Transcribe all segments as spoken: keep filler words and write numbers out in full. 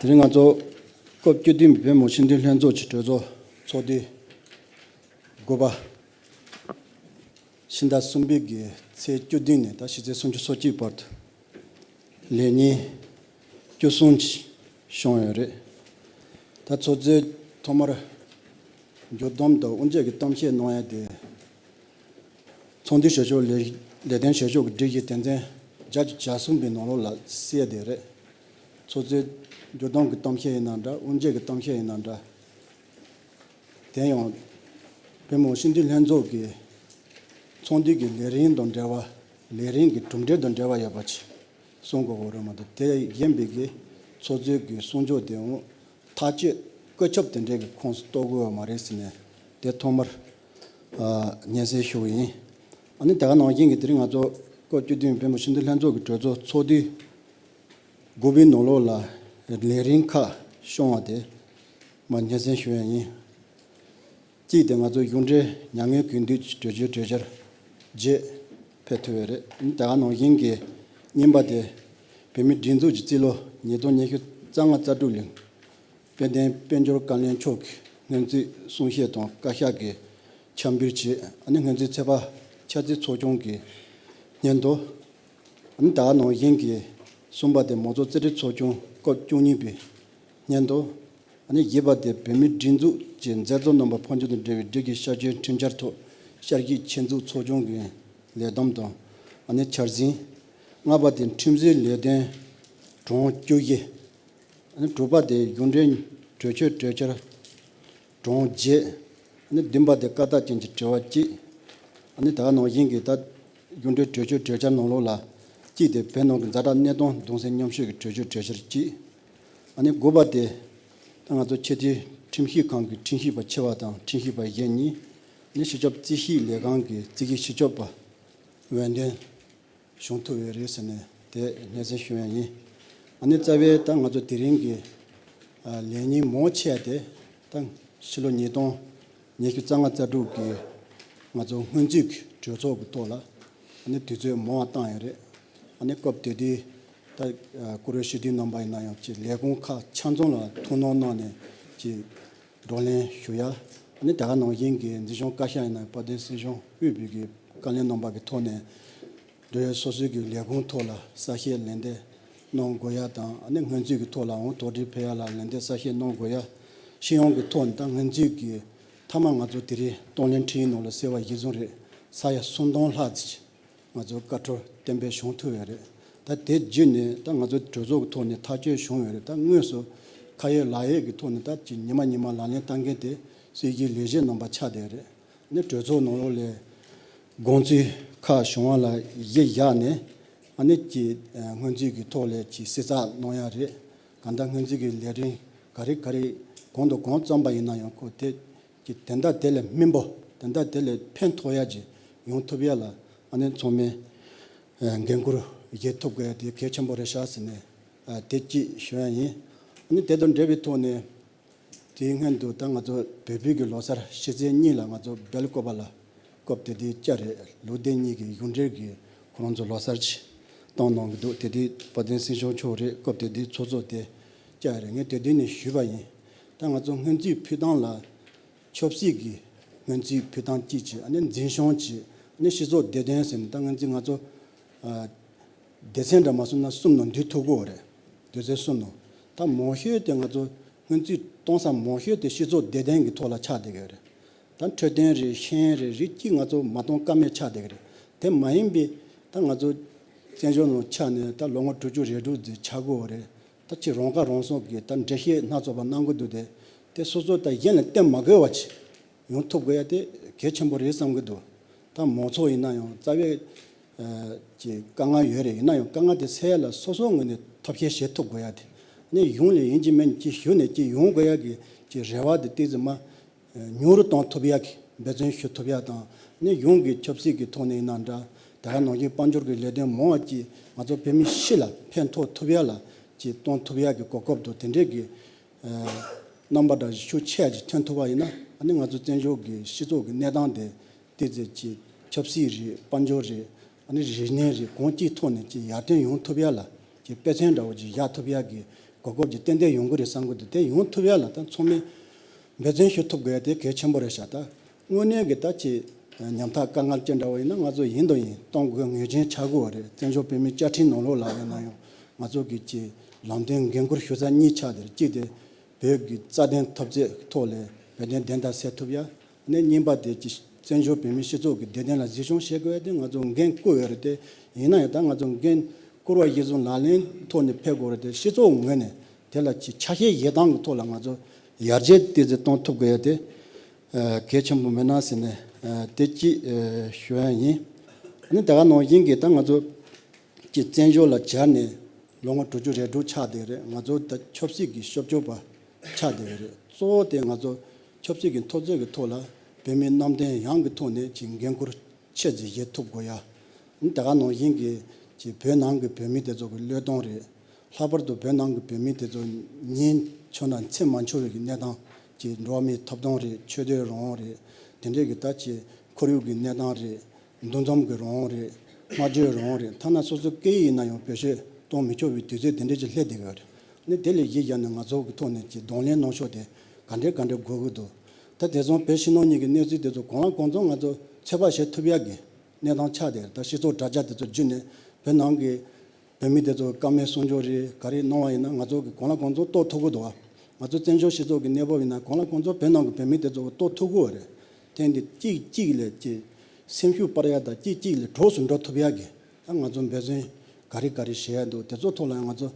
དེ་རིང་ང་ཚོ་སྐབས་བཅུ་བདུན་པའི་བོད་མི་མང་སྤྱི་འཐུས་ལྷན་ཚོགས་ཀྱི་གྲོས་ཚོགས་ཚོགས་དུས་དགུ་པ། ཕྱི་ཟླ་གསུམ་པའི་གི་ཚེས་བཅུ་བདུན་ནས་ད་ཕྱི་ཚེས་སུམ་ཅུ་སོ་གཅིག་བར་དུ་ལས་ཉིན་བཅུ་གསུམ་ཅིག་བྱུང་ཡོད་རེད། ད་ཚོགས་གཙོས་ཐོག་མར་འགྱུར་སྡོམ་དང་དབུ་འབྱེད་ཀྱི་གཏམ་བཤད་གནང་ཡ་དེ། ཚོགས་འདུའི་བྱེད་ཕྱོགས་ལས་ལས་དོན་བྱེད་ཕྱོགས་ཀྱི་སྒྲིག་གཞི་དོན་ཚན་བརྒྱ་དང་གྱ་གསུམ་པའི་ནང་ལོགས་ལ་གསལ་བསྡད་རེད། ཚོགས་གཙོས་འགྱུར་སྡོམ་གྱི་གཏམ་བཤད་ཡིན་ན་འདྲ། དབུ་འབྱེད་ཀྱི་གཏམ་བཤད་ཡིན་ན་འདྲ། དེ་ཡང་བོད་མི་མང་སྤྱི་འཐུས་ལྷན་ཚོགས་ཀྱི་ཚོགས་འདུ་གི་ལས་རིམ་དང་འབྲེལ་བ། ལས་རིམ་གྱི་གྲུབ་འབྲས་དང་འབྲེལ་བ་ཡོད་པ་ཅིག་གསུང་དགོས་ཀྱི་རེད་མ་གཏོགས། དེ་གཞན་པའི་གི་ཚོགས་གཙོས་ཀྱི་གསུང་ཆོས་དེའང་ཐག་གཅོད་བཀོད་ཁྱབ་དེ་འདྲའི་གི་ཁོངས་སུ་གཏོགས་དགོས་པ་མ་རེད་ཟེར་ནས་དེ་ཐོག་མར་ཨ་སྙན་སེང་ཞུ་བ་ཡིན། ཨ་ནི་དེ་ག་ནང་བཞིན་གྱི་དེ་རིང་ང་ཚོ་སྐབས་བཅུ་བདུན་བོད་མི་མང་སྤྱི་འཐུས་ལྷན་ཚོགས་ཀྱི་གྲོས་ཚོགས་ཚོགས་དུས་དགུ་པའི་ནང་ལོགས་ལ་ལས་རིམ་ཁག་བྱུང་བ་དེ་མར་སྙན་སེང་ཞུ་ཡ་ཡིན། གཅིག་དེ་ང་ཚོ་གཞུང་འབྲེལ་མྱ་ངན་གུས་འདུད་ཀྱི་གྲོས་ཆོད་གྲོས་འཆར་བརྒྱད་ཕེབས་ཐུབ་ཡོད་རེད། ད་ག་ནང་བཞིན་གྱི་གཉིས་པ་དེ་བོད་མིའི་སྒྲིག་འཛུགས་ཀྱི་རྩིས་ལོ་ཉིས་སྟོང་ཉི་ཤུ་རྩ་ལྔ་རྩ་དྲུག་ལོའི་དཔལ་ལྡན་དཔལ་འབྱོར་བཀའ་བློན་མཆོག་གི་སྔོན་རྩིས་གསུང་བཤད་དང་བཀའ་ཤག་གི་འཆར་འབུལ་བཅས། ཨ་ནི་སྔོན་རྩིས་ཚོད་དཔག་འཆར་རྩིས་ཚོགས་ཆུང་གི་སྙན་ཐོ། ཨ་ནི་ད་ག་ནང་བཞིན་གྱི་གསུམ་པ་དེ་མང་གཙོ་རྩིས་ཁྲའི་ཚོགས་ཆུང་སྐབས་བཅུ་གཉིས་པའི་སྙན་ཐོ། ཨ་ནི་བཞི་པ་དེ་བོད་མིའི་སྒྲིག་འཛུགས་ཀྱི་མཛད་གཙོ་རྣམ་པ་ཕོ་མཆོག་དང་འབྲེལ་བའི་སྒྲིག་གི་བསྐྱར་བཅོས་ཁྲིམས་འཆར་ཐོག་བསྐྱར་ཞིབ་ཆེད་འཛུགས་ཚོགས་ཆུང་གི་ལས་བསྡོམས་དང་། ཨ་ནི་འཆར་ཟིན། ལྔ་པ་དེ་ཁྲིམས་བཟོའི་ལས་དོན་གྲངས་བཅུ་བཞི། ཨ་ནི་དྲུག་པ་དེ་གཞུང་འབྲེལ་གྲོས་ཆོད་གྲོས་འཆར་གྲངས་བརྒྱད། ཨ་ནི་བདུན་པ་དེ་བཀའ་རྟགས་ཅན་གྱི་དྲི་བ་གཅིག། ཨ་ནི་ད་ག་ནང་བཞིན་གྱི་ད་གཞུང་འབྲེལ་གྲོས་ཆོད་གྲོས་འཆར་ནང་ལོགས་ལ་གཅིག་དེ་བོད་ནང་གི་ཛ་དྲག་གནས་སྟངས་གདུང་སེམས་མཉམ་སྐྱེད་ཀྱི་གྲོས་ཆོད་གྲོས་འཆར་གཅིག། ཨ་ནི་དགུ་པ་དེ་ད་ང་ཚོ་ཆེས་མཐོའི་ཁྲིམས་ཞིབ་ཁང་གི་ཁྲིམས་ཞིབ་པ་ཆེ་བ་དང་ཁྲིམས་ཞིབ་པ་གཞན་གཉིས། ཨ་ནི་སྤྱི་ཁྱབ་རྩིས་ཞིབ་ལས་ཁང་གི་རྩིས་ཞིབ་སྤྱི་ཁྱབ་པ་འོས་འདེམས་བྱུང་ཐུབ་ཡོད་རེད་ཟེར་ནས་དེ་སྙན་སེང་ཞུ་ཡ་ཡིན། ཨ་ནི་རྩ་བའི་ད་ང་ཚོ་དེ་རིང་གི་ཨ་ལས་ཉིན་མང་ཆེ་བ་དེ་ད་ཕྱི་ལོ་ཉིས་སྟོང་ཉི་ཤུ་རྩ་ལྔ་རྩ་དྲུག་གི་ང་ཚོ་སྔོན་རྩིས་ཀྱི་གྲོས་ཚོགས་ཀྱི་ཐོག་ལ་ཨ་ནི་དུས་ཚོད་མང་བ་བཏང་ཡོད་རེད། ཨ་ནི་སྐབས་དེ་དུས་ད་ཨ་བཀུར་འོས་སྤྱི་འཐུས་རྣམ་པ་ཡིན་ན་ཡང་ཅིག་ལས་ཁུངས་ཁག་ཆ་ཚང་ལ་ཐུགས་སྣང་གནང་ནས་ཅིག་བགྲོ་གླེང་ཞུ་ཡ། ཨ་ནི་དེ་ག་ནང་བཞིན་གྱི་འཛིན་སྐྱོང་བཀའ་ཤག་ཡིན་ན་དཔལ་ལྡན་སྲིད་སྐྱོང་དབུས་པའི་གི་བཀའ་བློན་རྣམ་པ་གི་ཐོག་ནས་འབྲེལ་ཡོད་སོ་སོའི་གི་ལས་ཁུངས་ཐོག་ལ་གསལ་བཤད་ལན་འདེབས་གནང་དགོས་ཡ་དང་། ཨ་ནི་སྔོན་རྩིས་ཀྱི་ཐོག་ལའང་དོགས་འདྲི་ཕེབས་ཡ་ལ་ལན་འདེབས་གསལ་བཤད་གནང་དགོས་ཡ། སྤྱི་ཡོངས་ཀྱི་ཐོག་ནས་ད་སྔོན་རྩིས་ཀྱི་མཐའ་མ་ང་ཚོ་དེ་རིང་གཏོང་ལེན་ཁྲིམས་ཡིག་ནང་ལ་གསལ་བ་གཞིར་བཟུང་རེད། ས་ཡ་སུམ་སྟོང་ལྷག་ཙམ་ང་ཚོ་བཀའ་འཁྲོལ་གཏན་འབེབས་བྱུང་ཐུབ་ཡོད་རེད། ད་དེ་བརྒྱུད་ནས་ད་ང་ཚོ་གྲོས་ཚོགས་ཀྱི་ཐོག་ནས་ཐག་གཅོད་བྱུང་ཡོད་རེད། ད་དངོས་སུ་ཁ་ཡོད་ལག་ཡོད་ཀྱི་ཐོག་ནས་ད་ཅིག་ཉི་མ་ཉི་མ་ལག་ལེན་བསྟར་མཁན་དེ་སྲིད་ཇུས་ལས་བྱེད་རྣམ་པ་ཆགས་བསྡད་རེད། ནི་གྲོས་ཚོགས་ནང་ལོགས་ལ་དགོངས་ཚུལ་ཁག་བྱུང་བ་ལ་གཞི་བཞག་ནས་ཨ་ནི་ཀྱི་སྔོན་རྩིས་ཀྱི་ཐོག་ལ་ཀྱི་གསལ་བསྒྲགས་གནང་ཡ་རེད། གང་ལྟར་སྔོན་རྩིས་ཀྱི་ལས་རིམ་ག་རེ་ག་རེ་གང་དང་གང་བརྩམས་པ་ཡིན་ན་ཡང་ཁོ་དེ་ཀྱི་དོན་དག་དེ་ལ་སྨིན་པ་དོན་དག་དེ་ལ་ཕན་ཐོགས་ཡ་ཅིག་ཡོང་ཐུབ་ཡ་ལ་ཨ་ནི་ཚང་མས་འགན་འཁུར་བཞེས་ཐུབ་དགོས་ཡ་དེ་གལ་ཆེན་པོ་རེད་ཤག་ཟེར་ནས་དེ་གཅིག་ཞུ་ཡ་ཡིན། ཨ་ནི་དེ་དང་འབྲེལ་བའི་ཐོག་ནས། དེའི་སྔོན་དུ་ད་ང་ཚོ་བོད་བོད་ཀྱི་ལོ་གསར་ཕྱི་ཚེས་གཉིས་ལ་ང་ཚོ་སྦེལ་ཀོབ་ལ་སྐབས་དེ་དུས་བཅར་རེད། ལོ་དེ་གཉིས་ཀྱི་གཞུང་འབྲེལ་གྱི་ཁོ་རང་ཚོ་ལོ་གསར་ཅིག་བཏང་གནང་གི་འདུག་དེ་དུས་དཔལ་ལྡན་སྲིད་སྐྱོང་མཆོག་རེད། སྐབས་དེ་དུས་ཚོགས་གཙོ་དེ་བཅར་རེད། ངས་དེ་དུས་ནས་ཞུས་པ་ཡིན། ད་ང་ཚོ་སྔོན་རྩིས་ཕུལ་སྟངས་ལ་ཆབ་སྲིད་ཀྱི་སྔོན་རྩིས་ཕུལ་སྟངས་གཅིག་བྱས། ཨ་ནི་འཛིན་སྐྱོང་བྱས། ཨ་ནི་སྤྱི་ཚོགས་བདེ་དོན་ཟེར་ནས་ད་སྔོན་རྩིས་ང་ཚོ་ཨ། སྡེ་ཚན་འདྲ་མ་སོང་ན་གསུམ་ནང་འདུས་ཐུབ་ཀྱི་ཡོད་རེད། སྡེ་ཚན་གསུམ་ནང་། ད་མང་ཤོས་དེ་ང་ཚོ་སྔོན་རྩིས་གཏོང་ས་མང་ཤོས་དེ་སྤྱི་ཚོགས་བདེ་དོན་གྱི་ཐོག་ལ་ཆགས་བསྡད་ཀྱི་ཡོད་རེད། ད་འཕྲོད་བསྟེན་རེད། ཤེས་ཡོན་རེད། རིགས་གཅིག་ང་ཚོ་མ་གཏོང་ཀ་མེད་ཆགས་བསྡད་ཀྱི་རེད། དེ་མ་ཡིན་པའི་ད་ང་ཚོ་བཙན་བྱོལ་ནང་ཆགས་ནས་ད་ལོ་ངོ་དྲུག་ཅུ་རེ་དྲུག་ཙམ་ཆགས་ཀྱི་ཡོད་རེད། ད་ཅིག་རང་ཁ་རང་གསོ་གི་ད་འགྲེལ་བཤད་སྣ་ཚོགས་པ་གནང་གི་འདུག་དེ་དེ་སོ་སོ་ད་གཞན་ལ་བསྟན་མ་དགོས་པ་ཅིག་ཡོང་ཐུབ་དགོས་ཡ་དེ་གལ་ཆེན་པོ་རེད་བསམ་གི་འདུག་ད་མང་ཚོགས་ཡིན་ན་ཡང་རྩ་བའི་ཨ་ཀྱི་དཀའ་ངལ་ཡོད་རེད། ཡིན་ན་ཡང་དཀའ་ངལ་དེ་སེལ་ཡ་ལ་སོ་སོའི་ངོས་ནས་ཐབས་ཤེས་བྱེད་ཐུབ་དགོས་ཡ་དེ། ནས་གཞུང་ལ་ཡིན་གཅིག་མིན་གཅིག་ཞུ་ནས་ཅིག་ཡོང་དགོས་ཡ་གི་ཀྱི་རེ་བ་དེ་ཏོག་ཙམ་མ་ཉུང་རུ་གཏོང་ཐུབ་ཡ་གི་འབད་བརྩོན་ཞུ་ཐུབ་ཡ་དང་། ནས་གཞུང་གི་ཆབ་སྲིད་ཀྱི་ཐོག་ནས་ཡིན་ན་འདྲ། ད་ག་ནང་བཞིན་དཔལ་འབྱོར་གྱི་ལས་དོན་མང་བ་ཅིག་ང་ཚོ་བོད་མི་སྤྱི་ལ་ཕན་ཐོགས་ཐུབ་ཡ་ལ་ཅིག་གཏོང་ཐུབ་ཡ་གི་གོ་སྐབས་དང་དེ་འདྲས་ཀྱི་རྣམ་པ་འདྲ་ཤུགས་ཆེ་ཅིག་ཐོན་ཐུབ་པ་ཡིན་ན། ཨ་ནི་ང་ཚོ་བཙན་བྱོལ་གྱི་སྤྱི་ཚོགས་ཀྱི་གནས་སྟངས་དེ་ཏོག་ཙམ་ཅིག་ཆབ་སྲིད་རེད། དཔལ་འབྱོར་རེད། ཨ་ནི་རིག་གནས་རེད། གང་ཅིའི་ཐོག་ནས་ཅིག་ཡར་ཐོན་ཡོང་ཐུབ་ཡ་ལ་ཅིག་དཔེ་མཚོན་འདྲ་བོ་ཅིག་བཞག་ཐུབ་ཡ་གི་ གོ་སྐབས་ཅིག་ཏན་ཏན་ཡོང་གི་རེད་བསམ་གི་འདུག་དེ་ཡོང་ཐུབ་ཡ་ལ་ད་ཚང་མས་འབད་བརྩོན་ཞུ་ཐུབ་དགོས་ཡ་དེ་གལ་ཆེན་པོ་རེད་ཤག་ད་དངོས་གནས་ཀྱི་ད་ཅིག་ཉམ་ཐག་དཀའ་ངལ་ཅན་འདྲ་བོ་ཡིན་ན་ང་ཚོ་ཡིན་དང་ཡིན་གཏོང་དགོས་ངེས་ཅན་ཆགས་ཀྱི་ཡོད་རེད། བཙན་བྱོལ་བོད་མིའི་བཅའ་ཁྲིམས་ནང་ལོགས་ལ་ཡིན་ན་ཡང་ང་ཚོ་གི་ཅིག་ལམ་སྟོན་འགན་ཁུར་ཞུ་ས་གཉིས་ཆགས་བསྡད་རེད། གཅིག་དེ་བོད་ཀྱི་རྩ་དོན་འཐབ་རྩོད་ཐོག་ལ་བོད་དོན་བདེན་མཐའ་གསལ་ཐུབ་ཡ། ནས་གཉིས་པ་དེ་ཅི་བཙན་བྱོལ་བོད་མིའི་སྤྱི་ཚོགས་ཀྱི་བདེ་དོན་ལ་གཟིགས་སྐྱོང་བྱེད་དགོས་ཡ་དེ་ང་ཚོ་འགན་བསྐུར་ཡོད་རེད་དེ། ཡིན་ན་ཡང་ད་ང་ཚོ་འགན་བསྐུར་བ་གཞིར་བཟུང་ལག་ལེན་ཐོག་ནས་ཕེབས་དགོས་རེད་དེ། སྤྱི་ཚོགས་ངོས་ནས་དེ་ལ་ཅི་ཆ་ཤས་བཞེས་སྟངས་ཀྱི་ཐོག་ལ་ང་ཚོ་ཡར་རྒྱས་ཏོག་ཙམ་གཏོང་ཐུབ་དགོས་ཡ་དེ་གལ་ཆེན་པོ་མེད་ན་ཟེར་ནས་དེ་གཅིག་ཞུ་ཡ་ཡིན། ཨ་ནི་དེ་ག་ནང་བཞིན་གྱི་ད་ང་ཚོ་ཀྱི་བཙན་བྱོལ་ལ་གྱར་ནས་ལོ་ངོ་དྲུག་ཅུ་རེ་དྲུག་ཆགས་བསྡད་རེད། ང་ཚོ་ད་ཆབ་སྲིད་ཀྱི་ཤོབ་སྐྱོར་པ་ཆགས་བསྡད་རེད། གཙོ་བོ་དེ་ང་ཚོ་ཆབ་སྲིད་ཀྱི་འཐབ་རྩོད་ཀྱི་ཐོག་ལ་བོད་མིའི་རྣམ་རྟོག་ཡངས་ཀྱི་ཐོག་ནས་ཀྱི་འགན་ཁུར་ཆེ་ཙམ་བཞེས་ཐུབ་དགོས་ཡ། ད་ག་ནང་བཞིན་གྱི་ཀྱི་བོད་ནང་གི་བོད་མི་དེ་ཚོ་གི་བློས་གཏོང་རེད། ལྷག་པར་དུ་བོད་ནང་གི་བོད་མི་དེ་ཚོ་ཉིན་འཆོར་ན་མཚན་མ་འཆོར་བའི་གི་གནས་སྟངས་ཀྱི་འགྲོ་བ་མིའི་ཐོབ་ཐང་རེད། ཆོས་དད་རང་དབང་རེད། དེ་འདྲའི་གི་ད་ཀྱི་ཁོར་ཡུག་གི་གནས་སྟངས་རེད། འདུ་འཛོམས་ཀྱི་རང་དབང་རེད། སྨྲ་བརྗོད་རང་དབང་རེད། ཐ་ན་སོ་སོ་སྐད་ཡིག་ཡིན་ན་ཡང་བེད་སྤྱོད་གཏོང་མི་ཆོག་པའི་དུས་ཚོད་དེ་འདྲ་ཅིག་སླེབས་བསྡད་ཡོད་རེད། ནི་དེ་ལས་གཞི་བཞག་ནས་ང་ཚོ་གི་ཐོག་ནས་ཀྱི་གདོང་ལེན་གནང་ཕྱོགས་དེ་ག་འདྲས་ག་འདྲས་དགོས་ཀྱི་འདུག་ད་དེ་ཚོ་བོད་ཕྱི་ནང་གཉིས་ཀྱི་གནས་ཚུལ་དེ་ཚོ་གང་ལ་གང་འཚམ་ང་ཚོ་ཚོད་དཔག་བྱེད་ཐུབ་ཡག་གི་གནས་སྟངས་ཆགས་བསྡད་རེད། ད་སྤྱི་ཚོགས་དྲ་རྒྱ་དེ་ཚོ་བརྒྱུད་ནས་བོད་ནང་གི་བོད་མི་དེ་ཚོ་བཀའ་མོལ་གསུང་ཆོས་རེད། ག་རེ་གནང་བ་ཡིན་ན་ང་ཚོ་གི་གང་ལ་གང་འཚམ་རྟོགས་ཐུབ་ཀྱི་འདུག་ང་ཚོ་བཙན་བྱོལ་སྤྱི་ཚོགས་ཀྱི་གནས་བབ་ཡིན་ན་གང་ལ་གང་འཚམ་བོད་ནང་གི་བོད་མི་དེ་ཚོ་གི་རྟོགས་ཐུབ་ཀྱི་ཡོད་རེད། དེ་འདི་གཅིག་གཅིག་ལས་ཀྱི་སེམས་ཤུགས་སྤར་ཡ་དང་གཅིག་གཅིག་ལས་གྲོགས་སུ་འགྲོ་ཐུབ་ཡ་གི་ད་ང་ཚོ་འབད་བརྩོན་ག་རེ་ག་རེ་བྱེད་ཡ་འདུག་དེ་ཚོ་ཐོག་ལ་ང་ཚོ་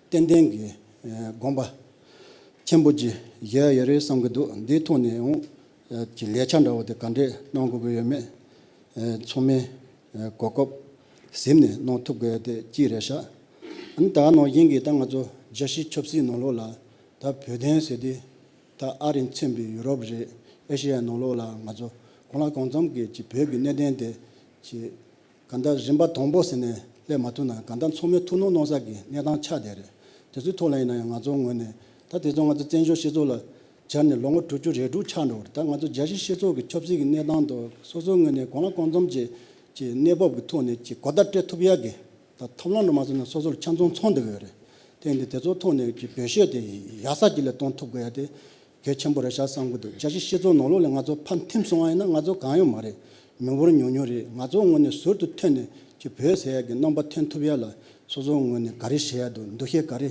ཏན་ཏན་གྱི་དགོངས་པ་ཆེན་པོ་ཅིག་བཞེས་ཡ་ཡོད་རེད་བསམ་གྱི་འདུག་འདིའི་ཐོག་ནས་ཡང་ཀྱི་ལས་འཆར་འདྲ་བོ་དེ་ག་འདྲས་གནང་དགོས་ཀྱི་ཡོད་མེད་ཚང་མས་གོ་སྐབས་ཟིན་ནས་གནང་ཐུབ་དགོས་ཡ་དེ་གཅིག་རེད་ཤག་ཨ་ནི་ད་ག་ནང་བཞིན་གྱི་ད་ང་ཚོ་རྒྱལ་སྤྱིའི་ཆབ་སྲིད་ནང་ལོགས་ལ་ད་བོད་དོན་ཟེར་དུས་ད་ཨ་རི་མཚོན་པའི་ཡུ་རོབ་རེད། ཨེ་ཤེ་ཡ་ནང་ལོགས་ལ་ང་ཚོ་གང་ལ་གང་འཚམ་གྱི་ཀྱི་བོད་ཀྱི་གནད་དོན་དེ་ཀྱི་གང་ལྟར་རིམ་པ་དང་པོ་ཟེར་ནས་སླེབས་མ་ཐུབ་ན་གང་ལྟར་ཚང་མས་ཐུགས་སྣང་གནང་ས་གི་གནས་སྟངས་ཆགས་བསྡད་རེད། དེ་ཚོའི་ཐོག་ལ་ཡིན་ན་ཡང་ང་ཚོའི་ངོས་ནས་ད་དེ་ཚོ་ང་ཚོ་བཙན་བྱོལ་སྤྱི་ཚོགས་ལ་སྦྱར་ནས་ལོ་ངོ་དྲུག་ཅུ་རེ་དྲུག་ཆགས་འགྲོ་བ་རེད། ད་ང་ཚོ་རྒྱལ་སྤྱིའི་སྤྱི་ཚོགས་ཀྱི་ཆབ་སྲིད་ཀྱི་གནས་སྟངས་དང་སོ་སོའི་ངོས་ནས་གང་ལ་གང་འཚམ་གྱི་ཀྱི་གནས་བབ་ཀྱི་ཐོག་ནས་ཀྱི་གོ་བརྡ་སྤྲད་ཐུབ་ཡག་གི་ད་ཐབས་ལམ་འདྲ་མ་བཟོས་ན་སོ་སོ་ལ་ཆ་ཚང་ཚང་བསྡད་ཀྱི་ཡོད་རེད། དེ་ཡིན་དུས་དེ་ཚོའི་ཐོག་ནས་ཀྱི་བེད་སྤྱོད་དེ་ཡག་ས་ཅིག་ལ་གཏོང་ཐུབ་དགོས་ཡ་དེ་གལ་ཆེན་པོ་རེད་ཤག་བསམ་གྱི་འདུག་རྒྱལ་སྤྱིའི་སྤྱི་ཚོགས་ནང་ལོགས་ལ་ང་ཚོ་ཕར་འཐིམ་སོང་བ་ཡིན་ན་ང་ཚོ་གང་ཡོད་མ་རེད། མི་འབོར་ཉུང་ཉུང་རེད། ང་ཚོ་ངོས་ནས་ཟུར་དུ་ཐོན་ནས་ཀྱི་བོད་ཟེར་ཡ་གི་རྣམ་པ་ཐོན་ཐུབ་ཡ་ལ་སོ་སོའི་ངོས་ནས་ག་རེ་བྱེད་ཡ་འདུག་འདུ་ཤེས་ག་རེ་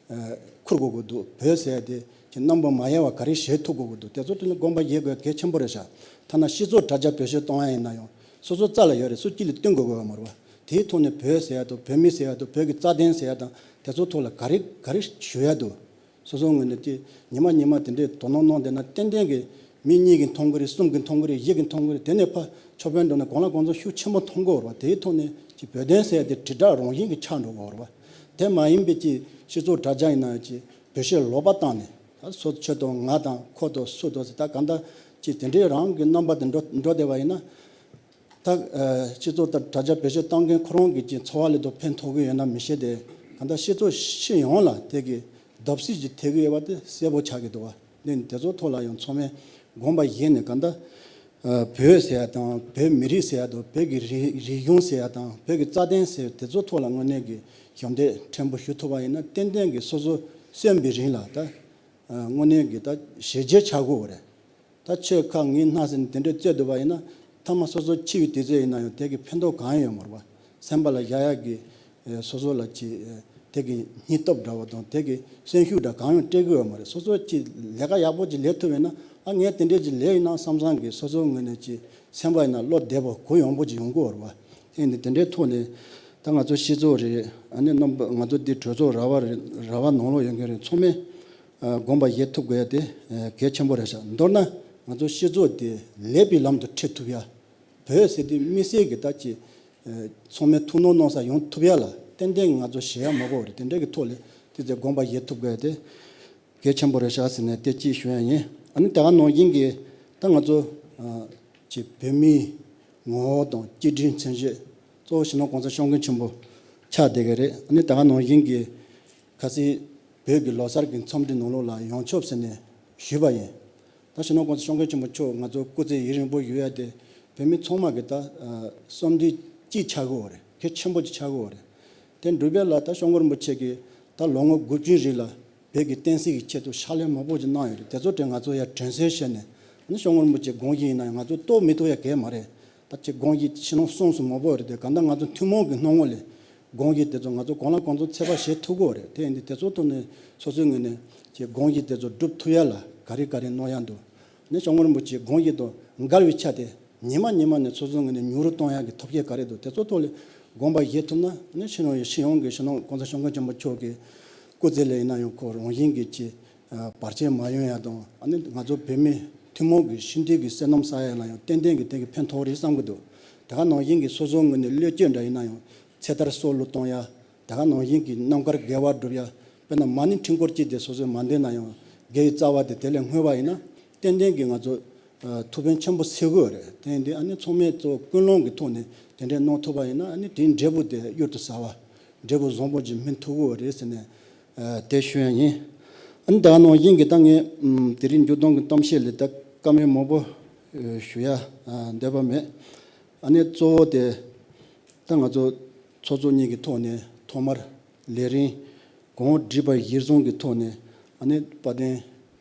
ཨ་འཁུར་དགོས་ཀྱི་འདུག་བོད་ཟེར་ཡ་དེ་ཀྱི་རྣམ་པ་མ་ཡལ་བ་ག་རེ་བྱེད་ཐུབ་དགོས་ཀྱི་འདུག་དེ་ཚོ་དེ་ནི་དགོངས་པ་བཞེས་དགོས་གལ་ཆེན་པོ་རེད་ཤག་ཐ་ན་སྤྱི་ཚོགས་དྲ་རྒྱ་བེད་སྤྱོད་གཏོང་ཡ་ཡིན་ན་ཡང་སོ་སོ་རྩ་ལ་ཡོད་རེད། སུ་གཅིག་ལ་སྟོན་དགོས་ཀྱི་ཡོད་མ་རེད་བ། དེའི་ཐོག་ནས་བོད་ཟེར་ཡ་དང་བོད་མི་ཟེར་ཡ་དང་བོད་ཀྱི་རྩ་དོན་ཟེར་ཡ་དང་དེ་ཚོའི་ཐོག་ལ་ག་རེ་ག་རེ་ཞུ་ཡ་འདུག་སོ་སོའི་ངོས་ནས་དེ་ཉི་མ་ཉི་མ་དེ་འདྲའི་དོ་སྣང་གནང་བསྡད་ན་ཏན་ཏན་གྱི་མི་གཉིས་ཀྱིས་མཐོང་གི་རེད། གསུམ་གྱིས་མཐོང་གི་རེད། བཞི་གིས་མཐོང་གི་རེད། དེ་ནས་ཕར་ཕྱོགས་ཕན་འགྲོ་ན་གང་ལ་གང་འཚམ་ཤུགས་ཆེན་པོ་མཐོང་གི་ཡོད་རེད་བ། དེའི་ཐོག་ནས་ཀྱི་བོད་དོན་ཟེར་ཡ་དེ་དྲིལ་བསྒྲགས་རང་བཞིན་གྱིས་ཆགས་འགྲོ་གི་ཡོད་རེད་བ། དེ་མ་ཡིན་པའི་ཀྱི་སྤྱི་ཚོགས་དྲ་རྒྱ་ཡིན་ན་ཡང་ཀྱི་བེད་སྤྱོད་ལོག་པ་བཏང་ནས་ད་སོ་ཁྱོད་དང་ང་དང་ཁོ་དང་སུ་དང་ཟེར་ད་གང་ལྟར་ཀྱི་དེ་འདྲའི་རང་གི་རྣམ་པ་དེ་འགྲོ་འགྲོ་བསྡད་པ་ཡིན་ན། ད་ཨ་སྤྱི་ཚོགས་དང་དྲ་རྒྱ་བེད་སྤྱོད་བཏང་མཁན་ཁོ་རང་གི་ཀྱི་འཚོ་བ་ལ་དོ་ཕན་ཐོགས་ཀྱི་ཡོད་ན་མི་ཤེས་ཏེ། གང་ལྟར་སྤྱི་ཚོགས་སྤྱི་ཡོངས་ལ་དེ་གི་བརྡབ་གསིག་ཅིག་ཐེབས་ཀྱི་ཡོད་པ་དེ་གསལ་པོ་ཆགས་ཀྱི་འདུག་བ། འདི་ནི་དེ་ཚོའི་ཐོག་ལ་ཡང་ཚང་མས་དགོངས་པ་བཞེས་ནས་གང་ལྟར་ཨ་བོད་ཟེར་ཡ་དང་བོད་མི་རིགས་ཟེར་ཡ་དང་བོད་ཀྱི་རིག་རིག་གཞུང་ཟེར་ཡ་དང་བོད་ཀྱི་རྩ་དོན་ཟེར་དེ་ཚོའི་ཐོག་ལ་དངོས་གནས་ཀྱི་ཞབས་འདེགས་ཕྲན་བུ་ཞུ་ཐུབ་པ་ཡིན་ན་ཏན་ཏན་གྱི་སོ་སོ་གསོན་པའི་རིང་ལ་ད་ཨ་དངོས་གནས་ཀྱི་ད་ཞི་རྒྱས་ཆགས་ཀྱི་ཡོད་རེད། ད་ཁྱོད་ཁ་ངའི་སྣ་ཟེར་ནས་དེ་འདྲས་རྩོད་སྡོད་པ་ཡིན་ན་མཐའ་མ་སོ་སོ་འཆི་བའི་དུས་ཚོད་ཡིན་ན་ཡང་དེ་གི་ཕན་ཐོགས་གང་ཡང་ཡོད་མ་རེད་བ། སེམས་པ་ལ་བཞག་ཡག་གི་ཨེ་སོ་སོ་ལ་ཅི་ཨེ་དེ་གི་སྙིང་སྟོབས་འདྲ་བོ་དང་དེ་གི་གསོན་ཤུགས་འདྲ་གང་ཡང་སྤྲད་གི་ཡོད་མ་རེད། སོ་སོ་ཅི་ལས་ཀ་ཡག་པོ་ཅིག་ལས་ཐུབ་ཡོད་ན་ཨ་ངས་དེ་འདྲས་ཅིག་ལས་ཡིན་ན་བསམ་བསམ་གི་སོ་སོའི་ངོས་ནས་ཅི་སེམས་པ་ཡིན་ན་བློ་བདེ་པོ་གུ་ཡངས་པོ་ཅིག་ཡོང་གི་ཡོད་རེད་བ། དེ་ནི་དེ་འདྲའི་ཐོག་ནས་ད་ང་ཚོ་སྤྱི་ཚོགས་རེད། ཨ་ནི་རྣམ་པ་ང་ཚོ་འདི་གྲོས་ཚོགས་ར་བ་རེད། ར་བ་ནང་ལོགས་ཡོད་མཁན་རེད། ཚང་མས་ཨ་དགོངས་པ་བཞེས་ཐུབ་དགོས་ཡ་དེ་ཨ་གལ་ཆེན་པོ་རེད་ཤག་མདོར་ན་ང་ཚོ་སྤྱི་ཚོགས་དེ་ལེགས་པའི་ལམ་དུ་ཁྲིད་ཐུབ་ཡ། བོད་ཟེར་དུས་དམིགས་བསལ་གྱི་ད་ཅི་ཨ་ཚང་མས་ཐུགས་སྣང་གནང་ས་ཡོང་ཐུབ་ཡ་ལ་ཏན་ཏན་ང་ཚོ་བྱེད་ཡ་མང་པོ་རེད། དེ་འདྲའི་གི་ཐོག་ལ་དེ་ཚོ་དགོངས་པ་བཞེས་ཐུབ་དགོས་ཡ་དེ་གལ་ཆེན་པོ་རེད་ཤག་ཟེར་ནས་དེ་གཅིག་ཞུ་ཡ་ཡིན། ཨ་ནི་དེ་ག་ནང་བཞིན་གྱི་ད་ང་ཚོ་ཨ་ཅི་བོད་མིའི་ངོ་བོ་དང་གཅིག་སྒྲིལ་མཚོན་བྱེད་གཙོ་བོ་སྤྱི་ནོར་གོང་ས་སྐྱབས་མགོན་ཆེན་པོ་ཆགས་བསྡད་ཀྱི་རེད། ཨ་ནི་དེ་ག་ནང་བཞིན་གྱི་ཁ་སང་བོད་ཀྱི་ལོ་གསར་གྱི་འཚམས་འདྲི་ནང་ལོགས་ལ་ཡོངས་ཁྱབ་ཟེར་ནས་ཞུས་པ་ཡིན། ད་སྤྱི་ནོར་གོང་ས་སྐྱབས་མགོན་ཆེན་པོ་མཆོག་ང་ཚོ་སྐུ་ཚེ་ཡུན་རིང་པོ་ཡོད་ཡ་དེ་བོད་མི་ཚང་མ་གི་ད་ཨ་བསམ་འདུན་གཅིག་ཆགས་ཀྱི་ཡོད་རེད། གལ་ཆེན་པོ་གཅིག་ཆགས་ཀྱི་ཡོད་རེད། དེ་འགྲུལ་པ་ལ་ད་སྐྱབས་མགོན་རིན་པོ་ཆེ་གིས་ད་ལོ་ངོ་དགུ་བཅུའི་རིང་ལ་ བོད་ཀྱི་བསྟན་སྲིད་ཀྱི་ཆེད་དུ་ཕྱག་ལས་མང་པོ་ཅིག་གནང་ཡོད་རེད། དེ་ཚོ་དེ་ང་ཚོ་ཡར་དྲན་གསོ་བྱས་ནས། ཨ་ནི་སྐྱབས་མགོན་རིན་པོ་ཆེ་དགོངས་གཞི་ཡིན་ན་ཡང་ང་ཚོ་རྟོགས་མི་ཐུབ་ཡ་གང་ཡང་མ་རེད། ད་ཅིག་དགོངས་གཞི་ཕྱི་ནང་གསུང་གསུང་མང་པོ་ཡོད་རེད་དེ། གང་ལྟར་ང་ཚོ་ཐུན་མོང་གི་སྣང་ངོ་ལས་དགོངས་གཞི་དེ་ཚོ་ང་ཚོ་གང་ལ་གང་འཚམ་ཚོད་དཔག་བྱེད་ཐུབ་ཀྱི་ཡོད་རེད། དེ་ཡིན་དུས་དེ་ཚོ་ཐོག་ནས་སོ་སོའི་ངོས་ནས་ཅིག་དགོངས་གཞི་དེ་ཚོ་སྒྲུབ་ཐུབ་ཡ་ལ་ག་རེ་ག་རེ་གནང་ཡ་འདུག་ཨ་ནི་སྐྱབས་མགོན་རིན་པོ་ཆེ་དགོངས་གཞི་དང་འགལ་བའི་ཆ་དེ་ཉི་མ་ཉི་མ་ནས་སོ་སོའི་ངོས་ནས་ཉུང་རུ་གཏོང་ཡག་གི་ཐབས་ཤེས་ག་རེ་འདུག་དེ་ཚོ་ཐོག་ལ་དགོངས་པ་བཞེས་ཐུབ་ན། ཨ་ནི་ཕྱི་ནང་ཡོད་སྤྱི་ཡོངས་ཀྱི་སྤྱི་ནོར་༸གོང་ས་༸སྐྱབས་མགོན་ཆེན་པོ་མཆོག་གི་སྐུ་ཚེ་ལ་ཡིན་ན་ཡང་ཁོ་རང་བཞིན་གྱིས་ཅིག་བར་ཆད་མ་ཡོང་ཡ་དང་། ཨ་ནི་ང་ཚོ་བོད་མི་ཐུན་མོང་གི་སྤྱི་འཐུས་ཀྱི་བསོད་ནམས་བསགས་ཡ་ལ་ཡང་ཏན་ཏན་གྱི་ཏན་གྱི་ཕན་ཐོགས་རེད་བསམ་གྱི་འདུག་དེ་ག་ནང་བཞིན་གྱི་སོ་སོའི་ངོས་ནས་བློས་བཅོལ་འདྲ་ཡིན་ན་ཡང་ཚེ་ཐར་སྲོག་བླུ་གཏོང་ཡ། དེ་ག་ནང་བཞིན་གྱི་རྣམ་དཀར་དགེ་བ་སྒྲུབ་ཡ། དཔེར་ན་མ་ཎི་ཕྲེང་སྐོར་གཅིག་དེ་སོ་སོའི་མ་འདོན་ན་ཡང་དགེ་བའི་རྩ་བ་དེ་དེ་ལས་བསྔོས་པ་ཡིན་ན། ཏན་ཏན་གྱི་ང་ཚོ་ཐུགས་ཕན་ཆེན་པོ་གསོས་ཀྱི་ཡོད་རེད། དེ་ཡིན་དུས་ཨ་ནི་ཚང་མས་གཙོ་བོ་ཀུན་སློང་གི་ཐོག་ནས་དེ་འདྲའི་གནང་ཐུབ་པ་ཡིན་ན། ཨ་ནི་དེའི་འབྲས་བུ་དེ་གཡུར་དུ་ཟ་བ། འབྲས་བུ་བཟང་པོ་ཅིག་སྨིན་ཐུབ་ཀྱི་ཡོད་རེད་ཟེར་ནས་དེ་ཞུ་ཡ་ཡིན། ཨ་ནི་དེ་ག་ནང་བཞིན་གྱི་ད་ངས་དེ་རིང་མཇུག་སྡོམ་གྱི་གཏམ་བཤད་ལ་ད་བཀའ་མོལ་མང་པོ་ཞུ་ཡ་འདོད་པ་མེད། ཨ་ནི་གཙོ་བོ་དེ་ད་ང་ཚོ་ཚོགས་གཙོ་གཉིས་ཀྱི་ཐོག་ནས་ཐོག་མར་ལས་རིམ་གོང་བསྒྲིགས་པ་གཞིར་བཟུང་གི་ཐོག་ནས། ཨ་ནི་དཔལ་ལྡན་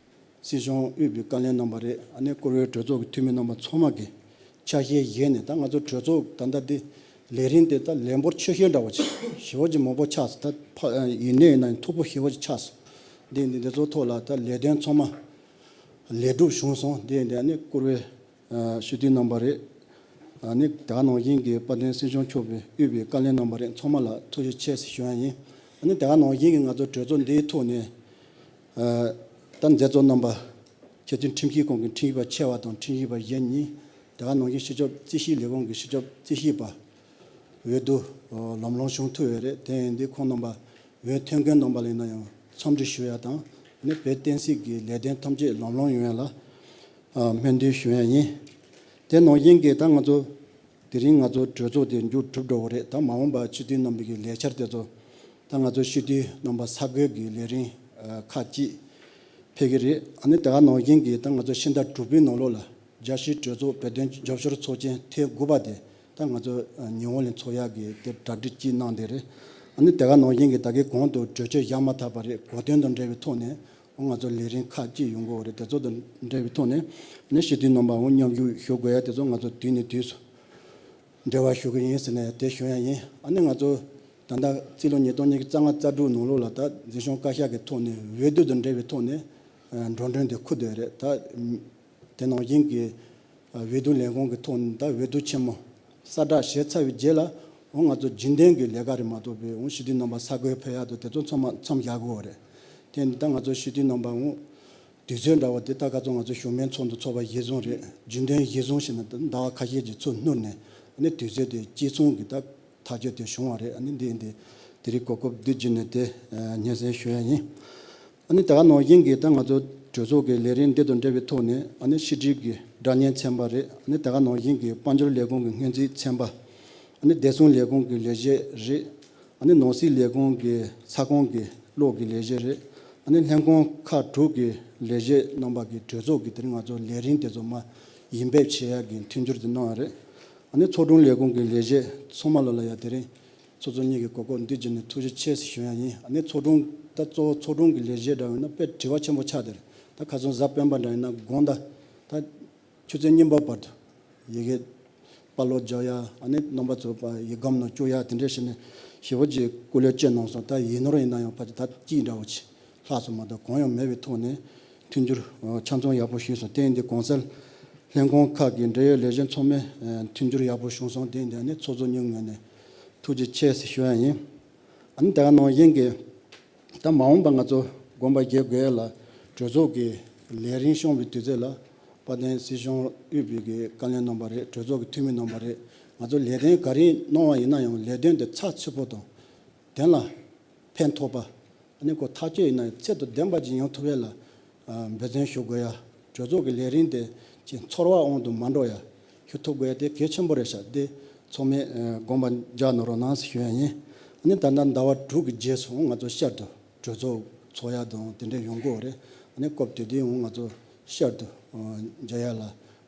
སྲིད་སྐྱོང་དབུས་པའི་བཀའ་བློན་རྣམ་པ་རེད། ཨ་ནི་བཀུར་འོས་གྲོས་ཚོགས་ཀྱི་འཐུས་མི་རྣམ་པ་ཚང་མ་གི་ཆ་ཤས་བཞེས་ནས། ད་ང་ཚོ་གྲོས་ཚོགས་ད་ལྟ་འདི་ལས་རིམ་དེ་ད་ལས་འབོར་ཆེ་ཤོས་འདྲ་བོ་ཞེ་པོ་ཅིག་མང་པོ་ཆགས་སོང་། ད་ཕ་ཡིན་ནའི་ཡིན་ན་མཐུག་པོ་ཞེ་པོ་ཅིག་ཆགས་སོང་། འདི་འདི་འདི་ཚོ་ཐོག་ལ་ད་ལས་དོན་ཚང་མ་ལས་སྒྲུབ་བྱུང་སོང་། འདི་འདི་ཨ་ནི་བཀུར་འོས་སྤྱི་འཐུས་རྣམ་པ་རེད། ཨ་ནི་དེ་ག་ནང་བཞིན་གྱི་དཔལ་ལྡན་སྲིད་སྐྱོང་མཆོག་གིས་དབུས་པའི་བཀའ་བློན་རྣམ་པ་རེད། ཚང་མ་ལ་ཐུགས་རྗེ་ཆེ་ཞེས་ཞུ་ཡ་ཡིན། ཨ་ནི་དེ་ག་ནང་བཞིན་གྱི་ང་ཚོ་གྲོས་ཚོགས་འདིའི་ཐོག་ནས་ད་མཛད་གཙོ་རྣམ་པ་ཆེས་མཐོའི་ཁྲིམས་ཞིབ་ཁང་གི་ཁྲིམས་ཞིབ་པ་ཆེ་བ་དང་ཁྲིམས་ཞིབ་པ་གཞན་གཉིས། དེ་ག་ནང་བཞིན་སྤྱི་ཁྱབ་རྩིས་ཞིབ་ལས་ཁུངས་ཀྱི་སྤྱི་ཁྱབ་རྩིས་ཞིབ་པ་འོས་བསྡུ་ལམ་ལྷོང་བྱུང་ཐུབ་ཡོད་རེད། དེ་ཡིན་དུས་ཁོང་རྣམ་པ་འོས་ཐོན་མཁན་རྣམ་པ་ལ་ཡིན་ན་ཡང་འཚམས་འདྲི་ཞུ་ཡ་དང་། ནི་བོད་བསྟན་སྲིད་ཀྱི་ལས་དོན་ཐམས་ཅད་ལམ་ལྷོང་ཡོང་ཡ་ལ་སྨོན་འདུན་ཞུ་ཡ་ཡིན། དེ་ནང་བཞིན་གྱི་ད་ང་ཚོ་དེ་རིང་ང་ཚོ་གྲོས་ཚོགས་དེ་མཇུག་གྲུབ་འགྲོ་གི་རེད། ད་མ་འོངས་པ་སྤྱི་འཐུས་རྣམ་པ་གི་ལས་འཆར་དེ་ཚོ་ད་ང་ཚོ་སྤྱི་འཐུས་རྣམ་པ་ས་བགོས་ཀྱི་ལས་རིམ་ཁག་ཅིག་ཕེབས་ཀྱི་རེད། ཨ་ནི་དེ་ག་ནང་བཞིན་གྱི་ད་ང་ཚོ་ཕྱི་ཟླ་དྲུག་པའི་ནང་ལོགས་ལ་རྒྱལ་སྤྱིའི་གྲོས་ཚོགས་བོད་དོན་རྒྱབ་སྐྱོར་ཚོགས་ཆེན་ཐེངས་དགུ་པ་དེ་ད་ང་ཚོ་ཉི་ཧོང་ལ་འཚོགས་ཡག་གི་དེ་གྲ་སྒྲིག་ཅིག་གནང་བསྡད་རེད། ཨ་ནི་དེ་ག་ནང་བཞིན་གྱི་ད་གིན་གོང་དུ་གྲོས་ཆོད་བཞག་མ་ཐག་པ་རེད། གོ་སྟོན་དང་འབྲེལ་བའི་ཐོག་ནས་ང་ཚོ་ལས་རིམ་ཁག་ཅིག་ཡོང་གི་ཡོད་རེད། དེ་ཚོ་དང་འབྲེལ་བའི་ཐོག་ནས་ཨ་ནི་སྤྱི་འཐུས་རྣམ་པ་འོ་མཉམ་ཞུགས་ཞུ་དགོས་ཡ་དེ་ཚོ་ང་ཚོ་དུས་ནས་དུས་སུ་འབྲེལ་བ་ཞུ་གི་ཡིན་ཟེར་ནས་དེ་ཞུ་ཡ་ཡིན། ཨ་ནི་ང་ཚོ་ད་ལྟ་རྩིས་ལོ་ཉིས་སྟོང་ཉི་ཤུ་རྩ་ལྔ་རྩ་དྲུག་ནང་ལོགས་ལ་ད་འཛིན་སྐྱོང་བཀའ་ཤག་གི་ཐོག་ནས་འོས་བསྡུ་དང་འབྲེལ་བའི་ཐོག་ནས་འགྲོ་གྲོན་དེ་འཁུར་བསྡད་རེད། ད་དེ་ནང་བཞིན་གྱི་འོས་བསྡུ་ལས་ཁུངས་ཀྱི་ཐོག་ནས་ད་འོས་བསྡུ་ཆེན་མོ་གསལ་བསྒྲགས་བྱས་ཚར་བའི་རྗེས་ལ་འོ་ང་ཚོ་རྒྱུན་ལྡན་གྱི་ལས་ཀ་རེད་མ་གཏོགས་པའི་འོ་སྤྱི་འཐུས་རྣམ་པ་ས་བགོས་ཕེབས་ཡག་དང་དེ་ཚོ་ཚང་མ་མཚམས་བཞག་དགོས་པ་རེད། དེ་ནི་ད་ང་ཚོ་སྤྱི་འཐུས་རྣམ་པ་འོ་དུས་ཚོད་འདྲ་བ་དེ་ད་ག་ཚོད་ང་ཚོ་གཞུང་མིན་ཚོགས་འདུ་ཚོགས་པ་གཞིར་བཟུང་རེད། རྒྱུན་ལྡན་གཞིར་བཟུང་བྱས་ནས་ད་ཟླ་བ་ཁ་ཤས་ཀྱི་ཚུར་སྣུར་ནས་ཨ་ནི་དུས་ཚོད་དེ་གཅིག་མཚུངས་ཀྱི་ད་ཐག་གཅོད་དེ་བྱུང་བ་རེད། ཨ་ནི་འདི་འདི་དེ་རིང་གོ་སྐབས་འདི་བརྒྱུད་ནས་དེ་སྙན་སེང་ཞུ་ཡ་ཡིན། ཨ་ནི་དེ་ག་ནང་བཞིན་གྱི་ད་ང་ཚོ་གྲོས་ཚོགས་ཀྱི་ལས་རིམ་འདི་དང་འབྲེལ་བའི་ཐོག་ནས་ཨ་ནི་ཕྱི་དྲིལ་གྱི་སྒྲ་སྙན་ཚན་པ་རེད། ཨ་ནི་དེ་ག་ནང་བཞིན་གྱི་དཔལ་འབྱོར་ལས་ཁུངས་ཀྱི་སྔོན་རྩིས་ཚན་པ། ཨ་ནི་བདེ་སྲུང་ལས་ཁུངས་ཀྱི་ལས་བྱེད་རེད། ཨ་ནི་ནང་སྲིད་ལས་ཁུངས་ཀྱི་ས་ཁོངས་ཀྱི་གློག་གི་ལས་བྱེད་རེད། ཨ་ནི་ལྷན་ཁང་ཁག་དྲུག་གི་ལས་བྱེད་རྣམ་པ་གིས་གྲོས་ཚོགས་ཀྱི་དེ་རིང་ང་ཚོ་ལས་རིམ་དེ་ཚོ་མར་ཡིད་འབེབས་བྱེད་ཡག་གི་མཐུན་འགྱུར་དེ་གནང་བ་རེད། ཨ་ནི་ཚོགས་དྲུང་ལས་ཁུངས་ཀྱི་ལས་བྱེད་ཚང་མ་ལ་ལ་ཡ་དེ་རིང་ཚོགས་གཙོ་གཉིས་ཀྱི་གོ་སྐབས་འདི་བརྒྱུད་ནས་ཐུགས་རྗེ་ཆེ་ཞེས་ཞུ་ཡ་ཡིན། ཨ་ནི་ཚོགས་དྲུང་ད་གཙོ་བོ་ཚོགས་དྲུང་གི་ལས་བྱེད་འདྲ་བ་ཡིན་ན་དཔེ་དྲི་བ་ཆེན་པོ་ཆགས་བསྡད་རེད། ད་ཁ་སང་གཟའ་སྤེན་པ་འདྲ་ཡིན་ན་དགོང་དག་ད་ཆུ་ཚོད་གཉིས་པ་བར་དུ་ཡི་གེ་པར་སློག་རྒྱག་ཡ། ཨ་ནི་རྣམ་པ་ཚོ་ཕར་ཡི་སྒམ་ནང་བཅུག་ཡ་དེ་འདྲ་བྱས་ནས་ཞེ་པོ་ཅིག་སྐུ་ལས་བསྐྱོན་གནང་སོང་། ད་ཡིག་ནོར་ཡིན་ན་ཡང་ཕལ་ཆེར་ད་གཅིག་འདྲ་བོ་ཅིག་ལྷག་སོང་མ་གཏོགས་གང་ཡང་མེད་པའི་ཐོག་ནས་མཐུན་འགྱུར་ཆ་ཚང་ཡག་པོ་བྱུང་སོང་། དེ་ཡིན་དུས་གོང་གསལ་ལྷན་ཁང་ཁག་གི་འབྲེལ་ཡོད་ལས་བྱེད་ཚང་མས་མཐུན་འགྱུར་ཡག་པོ་བྱུང་སོང་། དེ་ཡིན་དུས་ཨ་ནི་ཚོགས་གཙོ་གཉིས་ངོས་ནས་ཐུགས་རྗེ་ཆེ་ཞེས་ཞུ་ཡ་ཡིན། ཨ་ནི་དེ་ག་ནང་བཞིན་གྱི་ད་མ་འོངས་པ་ང་ཚོ་དགོངས་པ་རྒྱག་དགོས་ཡ་ལ་གྲོས་ཚོགས་ཀྱི་ལས་རིམ་སྐྱོང་བའི་དུས་ཚོད་ལ་དཔལ་ལྡན་སྲིད་སྐྱོང་དབུས་པའི་གི་བཀའ་བློན་རྣམ་པ་རེད། གྲོས་ཚོགས་ཀྱི་འཐུས་མི་རྣམ་པ་རེད། ང་ཚོ་ལས་དོན་ག་རེ་གནང་བ་ཡིན་ན་ཡང་ལས་དོན་དེ་ཚགས་ཚུད་པོ་དང་དོན་ལ་ཕན་ཐོགས་པ། ཨ་ནི་ཁོ་ཐག་གཅོད་ཡིན་ན་ཡང་ཚད་དང་ལྡན་པ་ཅིག་ཡོང་ཐུབ་ཡ་ལ་འབད་བརྩོན་ཞུ་དགོས་ཡ། གྲོས་ཚོགས་ཀྱི་ལས་རིམ་དེ་ཅིག་ཚོར་བ་དབང་དུ་མ་འགྲོ་ཡ་ཞུ་ཐུབ་དགོས་ཡ་དེ་གལ་ཆེན་པོ་རེད་ཤག་དེ་ཚང་མས་དགོངས་པ་རྒྱག་གནང་རོགས་གནང་ཞུ་ཡ་ཡིན། ཨ་ནི་ད་ལྟ་ཟླ་བ་དྲུག་གི་རྗེས་སུ་ང་ཚོ་བསྐྱར་དུ་གྲོས་ཚོགས་ཚོགས་ཡ་དང་དེ་འདྲ་ཡོང་གི་ཡོད་རེད། ཨ་ནི་སྐབས་དེ་དུས་ང་ཚོ་བསྐྱར་དུ་མཇལ་ཡ་ལ་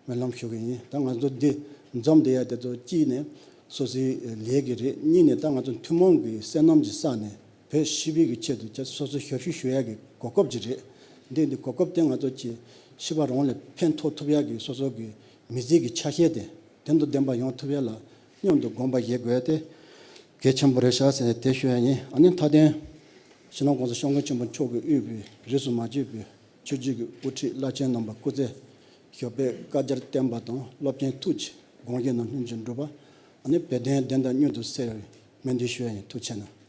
སྨོན་ལམ་ཞུ་གི་ཡིན། ད་ང་ཚོ་འདི་འཛོམས་བསྡད་ཡ་དེ་ཚོ་གཅིག་ནས་སོ་སོའི་ལས་ཀྱི་རེད། གཉིས་ནས་ད་ང་ཚོ་ཐུན་མོང་གི་བསོད་ནམས་ཀྱི་ས་ནས་ བོད་སྤྱི་པའི་གི་ཆེད་དུ་ཅིག་སོ་སོ་ཞབས་ཞུ་ཞུ་ཡ་གི་གོ་སྐབས་ཅིག་རེད། འདི་འདི་གོ་སྐབས་དེ་ང་ཚོ་ཅིག་ཤེས་པ་རང་ལ་ཕན་ཐོགས་ཐུབ་ཡ་གི་སོ་སོ་གི་མི་ཚེ་གི་ཆ་ཤས་དེ་དོན་དང་ལྡན་པ་ཡོང་ཐུབ་ཡ་ལ་མཉམ་དུ་དགོངས་པ་བཞེས་དགོས་ཡ་དེ་གལ་ཆེན་པོ་རེད་ཤག་ཟེར་ནས་དེ་ཞུ་ཡ་ཡིན། ཨ་ནི་མཐའ་དོན་སྤྱི་ནོར་༸གོང་ས་༸སྐྱབས་མགོན་ཆེན་པོ་མཆོག་གིས་དབུས་པའི་རིས་སུ་མ་ཆད་པའི་ཆོས་བརྒྱུད་ཀྱི་དབུ་ཁྲིད་བླ་ཆེན་རྣམ་པ་སྐུ་ཚེ་ཞབས་པད་བསྐལ་བརྒྱར་བརྟན་པ་དང་། སློབ་ཆེན་ཐུགས་ཀྱི་དགོངས་བཞེད་རྣམས་སྙིང་རྗེ་འགྲུབ་པ། ཨ་ནི་བོད་དོན་བདེན་མཐའ་མྱུར་དུ་གསལ་བའི་སྨོན་འདུན་ཞུ་ཡ་ཡིན། ཐུགས་རྗེ་གནང་།